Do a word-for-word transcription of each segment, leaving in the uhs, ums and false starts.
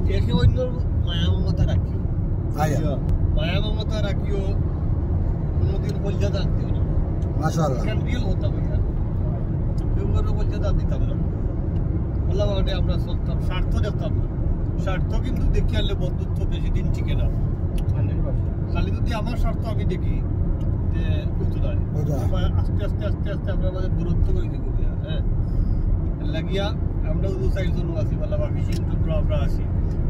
একে অন্যর মায়া মমতা রাখিও। আয়া। মায়া মমতা রাখিও, কোনোদিন কলিজা দাগ দিও না। মাশাআল্লাহ। এখান রিয়েল কথা বলি আর। কেউ কারো কলিজা দাগ দিতাম না। বললাম, মানে আমরা চলতাম, স্বার্থ দেখতাম না। স্বার্থ কিন্তু দেখি আনলে বন্ধুত্ব বেশি দিন টিকে না। খালি যদি আমার স্বার্থ আমি দেখি, যে বুঝতে পারি। বুঝা। এবার আস্তে আস্তে আস্তে আস্তে আমরা আমাদের দূরত্ব করে দিব, হ্যাঁ। লাগিয়া আমরা শুধু চারজন আছি, বললাম, বাকি তিনজন আমরা আছি।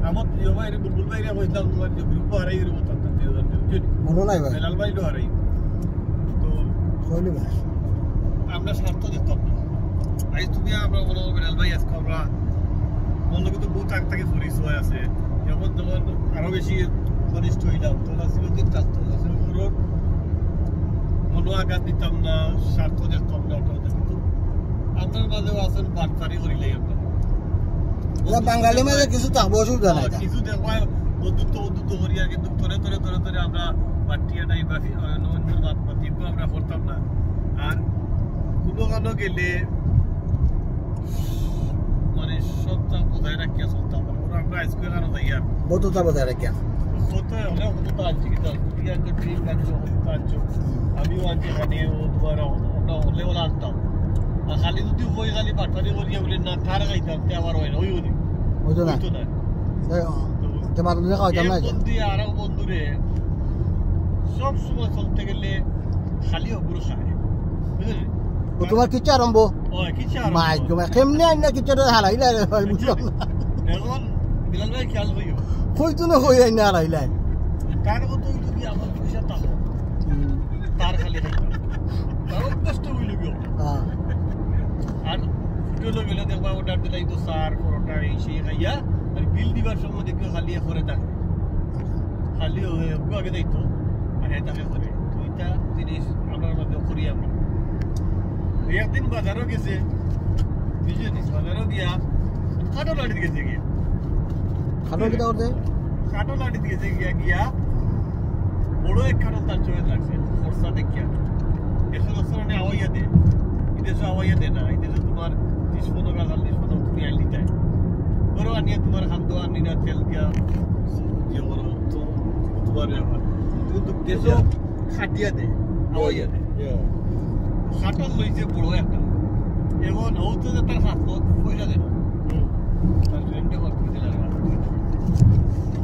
আমার প্রিয় ভাই, বুলবুল ভাই, আমি বলছিলাম, তোমার যে গ্রুপ হারাই গেল, তার দুইজন, বুঝলি? মনে নাই ভাই। বেলাল ভাই তো হারাই। তো কইলি ভাই। আমরা স্বার্থ দেখতাম না। আজ তুমি আমরা মনে করো বেলাল ভাই, আজকে আমরা মনে কিন্তু বহুত আগ থেকে পরিচয় আছে। এখন যখন আরো বেশি ঘনিষ্ঠ হইলাম, তো নাসিরুদ্দিন থাকতো, নাসিরুল হকর মনো আঘাত দিতাম না, স্বার্থ দেখতাম না, ওটা ওটা। কিন্তু আপনার মাঝেও আছেন, বাটপারি করিলাই আমরা। না, বাঙালির মাঝে কিছু থাকবো, অসুবিধা নাই। হ্যাঁ, কিছু দেখবা, বন্ধুত্ব, বন্ধুত্ব করি আর কিন্তু ধরে, ধরে, ধরে, ধরে আমরা বাট্টিয়া নাই বা ফি-, আহ, অন্য বাদ, বাদ দিব আমরা করতাম না। আর কোনো কানো গেলে মানে সবটা বজায় রাখিয়া চলতাম। ওরা আমরা আজকে কানো যাই আর। বন্ধুত্ব বজায় রাখিয়া। কত, অনেক কত তো আনছি, কিন্তু আনছি, ঠিক আছে, ঠিক আছে, কত তো আনছো। আমিও আনছি, খালি ও তোমার, আমরা হলে ওলা আনতাম। আর খালি যদি ওই খালি বাটপারি করিয়া বলে, "না, তার খাইতাম", তে আবার হয় না, ওই বলি। বুঝো না? বুঝতো না। এ, তে মাথা দিয়ে খাওয়াইতাম না, এই যে। বন্ধু আর এক বন্ধুরে সব সময় চলতে গেলে খালি অগুলো খায়। বুঝলি? ও তোমার কিচ্ছু আরম্ভ? ও, কিচ্ছু আরম্ভ। মাই গো, মাই, কেমনে আইন না কিচ্ছু হারাইলা রে ভাই, বুঝলাম না। এখন বিলাল ভাই খেয়াল করিও। কই তো না কই আইন না হারাইলা। তার মতো হইল কি আমার পয়সা তাও। হুম। তার খালি খাইতাম। তার অভ্যাসটা হইল কি? হ্যাঁ। আর হোটেলে গেলে দেখবা অর্ডার দিলাই তো চা, পরোটা, এই সেই খাইয়া, আর বিল দিবার সময় দেখবে খালি করে থাকে। খালি ওই একটু আগে যাইতো, আর এটা আগে করে। দুইটা জিনিস আমরা মধ্যে করি আমরা। ওই একদিন বাজারও গেছে, বুঝলি? বাজারও গিয়া খাটো লাড়িত গেছে গিয়া। খাটো কিতা করতে? খাটো লাড়িত গেছে গিয়া, গিয়া বড় এক খাটো তার চোখে লাগছে, খরচা দেখিয়া। দেশে দশ মানে আওয়াইয়া দে, বিদেশে আওয়াইয়া দে না, এই দেশে তোমার ত্রিশ পনেরো হাজার, ত্রিশ পনেরো তুমি আইলি তাই। ধরো আনিয়া তোমার খাদ্য আনি না, তেল দিয়া, ইয়ে করো, তো তোমার ব্যাপার। কিন্তু দেশে খাটিয়া দে, আওয়াইয়া দে। ইয়া। খাটল লইছে বড় একটা। এখন ও তো যে তার হাত পয়সা দেয় না। হুম। তার রেন্টে ঘর তুলতে লাগে না।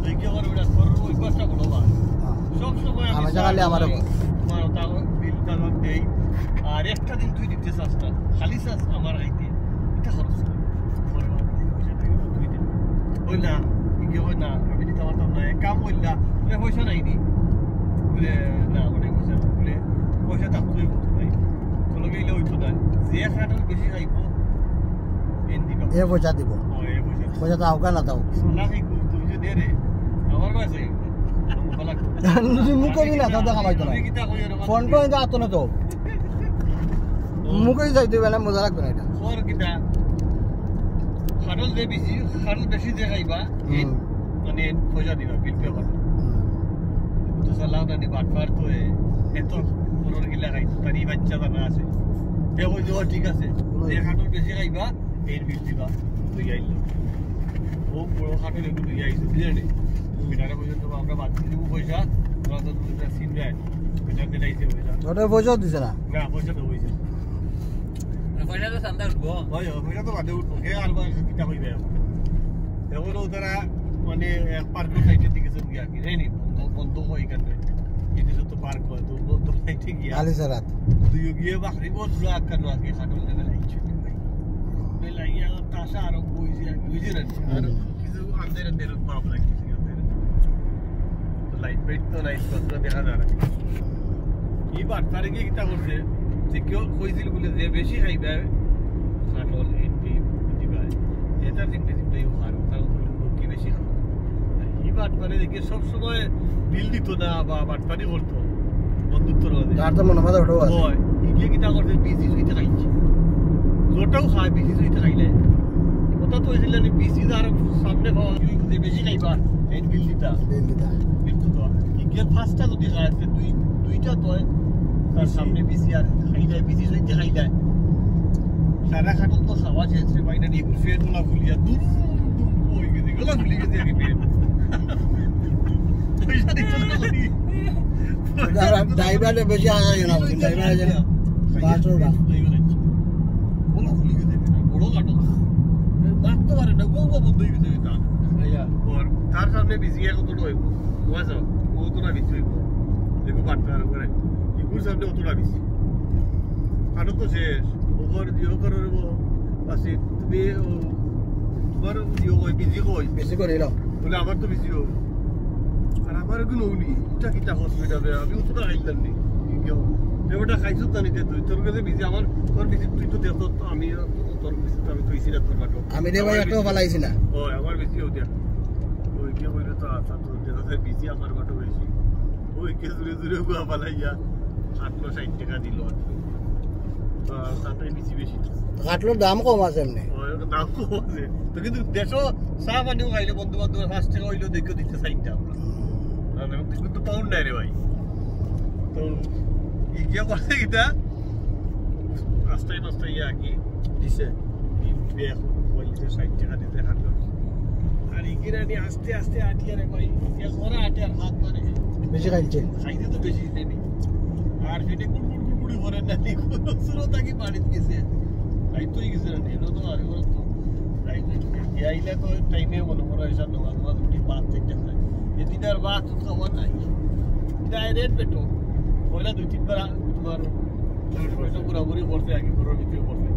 দেখি আমার ওটা ঘরের অভ্যাসটা বড় ভাই। হ্যাঁ। সব সময় আমি আমার জায়গা হলে আমার তোমার ওটা বিল টাকা দেই। আর একটা দিন তুই দিতে চাস না। খালি চাস আমার আইতে। এটা খরচ করে। পরে বাবা, এই পয়সা থাকে না, তুই দে। ওই না, ইগে হয় না, আমি দিতে পারতাম না। এক কাম করলা, বলে, "পয়সা নাই নি?" বলে, "না, আমার এই পয়সা নাই।" বলে, "পয়সা থাকতো হইব তো ভাই। চলো গেলে হইতো না। যে খাটল বেশি খাইব, এন দিবা।" এ পয়সা দিব। ও, এ পয়সা। পয়সা তো আউকা না দাও। সোনা খাইব, তুই যে দে রে। আমার কাছে। তুমি মুখে দিলা, তাতে কামাইতো না। আমি কিতা কই আর ফোন তো এটা আতো না তো। মুখেই যাই দিবে না, মজা লাগবে না এটা। খর কিতা? খাটল যে বেশি, খাটল বেশি যে খাইবা, এই হুম। মানে পয়সা দিবা, বিল পে করবা। হুম। তো সালাম নানি বাটপার তো এ, এত পুরোর গিলা খাইতো, তারই বাচ্চা জানা আছে। এ ওই যে, "ও ঠিক আছে, হুম। যে খাটল বেশি খাইবা, এর বিল দিবা।" তুই আইলো। ও বড় খাটল একটু লইয়া আইছে, বুঝলি? তুমি মিটারে পর্যন্ত আমরা বাদ দিয়ে দিব পয়সা, তোরা তো দুইটা সিম দেয়, মিটার দিলে আইছে পয়সা। ওটা পয়সাও দিছে না? না, পয়সা তো হইছে। পয়সা তো চান্দা উঠবো। ওই, ওই, পয়সা তো বাদে উঠবো। কে আর বার কিতা কইবে এখন? এখন ও তারা মানে এক পার্কের সাইডের দিকে চলে গিয়া কি, নেই, নেই, বন্ধ, বন্ধ হয় এখানে। এই দেশে তো পার্ক হয়, তো বন্ধ সাইডে গিয়া। আলি সারাত। তুইও গিয়ে বাকরি বল, পুরো আটকানো আগে খাটল লেভেল আইছে। বেলাইয়া তাসা আরো বইছে, বুঝে না? আর হুম। কিছু আন্দের আন্দের ভাব লাগছে, আন্দের। তো লাইট ফাইট তো নাই, চন্দ্র দেখা যায় না। এই বাটপারে গিয়ে কিতা করছে? যে কেউ কইছিল বলে যে বেশি খাইবে, খাটল, এমপি, দিবা। এটা তিনটে তিনটেই ভালো, কারণ কি বেশি খাবে? আর এই বাটপারে দেখে সব সময় বিল দিত না বা বাটপারি করতো বন্ধুত্বর মাঝে। তার তো মনে মাঝে ওটাও আছে। হয়, ইগিয়ে কিতা করছে? বিসি সুইতে খাইছে। যেটাও খায়, বিসি সুইতে খাইলে। কথা তো হয়েছিল, আমি বিসি আর সামনে পাওয়া, তুই বুঝে বেশি খাইবা, এই বিল দিতা। বিল দিতা। কিন্তু তো, ইগিয়ে পাঁচটা যদি খায়, তে দুই, দুইটা তো হয়, তার বেশি। সামনে বিসি আর খাইলে, বিসি সুইতে খাইলে। সারা খাটল তো খাওয়া শেষ রে ভাই, না, এগুলো ফের তোলা ফুলিয়া, দুম, দুম, ওই গেছে। গলা ফুলি গেছে আর কি পেট। পয়সা দিতে না বলি। ড্রাইভারে বেশি আগে না, ড্রাইভারে যেন বাসর বাস। গলা ফুলি গেছে, বড় কাটো। ডাকতে পারে না, গো গো বন্ধ হয়ে গেছে তার। ওর, তার সামনে বিজি এক অতটা হইব। বুঝছো? ও অতটা বিজি হইব। দেখো পার্টনার করে। ইগুর সামনে অতটা বিজি। কাটো তো শেষ। ওগর দিও করো রে বো। বাসি, তুমি ও, তোমার দিও কই, বিজি কই? বেশি করে এলাম। বলে, "আমার তো বিজি হোক।" আর আমার এগুলো উনি, এটা কিতা হসপিটালে? আমি অতটা খাইলাম নি। কি কেউ? এ বেটা খাইছো তো নিতে তুই। তোর কাছে বিজি, আমার, তোর বিজি তুই তো দেখো তো, আমি তোর বিজি তো আমি তুই সিরা তোর বাটো। আমি রে ভাই আমার একটাও বিজি। ফালাইছি না। ও, আমার বিজি হইতে। ওই কি হইলো তো আশা তোর দেখা যায় বিজি আমার বাটো বেশি। ওই কে জুড়ে জুড়ে গুয়া ফালাইয়া আটশো ষাট টাকা দিল আর কি। আহ, তাতে বেশি বেশি। কাটলোর দাম কম আছে এমনি। ওই দাম কম আছে। তো কিন্তু দেশো চা পানিও খাইলে বন্ধু বান্ধব পাঁচ টাকা হইলেও দেখো দিতে চাই না আমরা। আর এখন কিন্তু পাউন্ড নাই রে ভাই। তো ইগিয়ে করছে কিতা? রাস্তায় পাঁচটা ইয়ে আর কি। দিছে। বিয়া হইলে ষাট টাকা দিতে হাঁটলো। আর ইগিয়ে আনি আস্তে আস্তে আটি আরে ভাই। ইয়ে করে আটি আর হাত ধরে। বেশি খাইছে। খাইতে তো বেশি দেয়নি। আর সেটা কুড়কুড় কুড়কুড়ি করে না, কোনো সুরো তাকে বাড়িতে গেছে। তাই তো গেছে না, এলো তো আর ওরা তো। তাই তো গিয়ে আইলে তো টাইমে মনে করো এসব নোয়া নোয়া রুটি পাঁচ চারটা খায়। এদিন আর ভাত খাওয়া নাই। ডাইরেক্ট পেটো। পয়লা দুই তিনবার তোমার ঘোরাঘুরি করছে, আগে ঘরের ভিতরে করছে।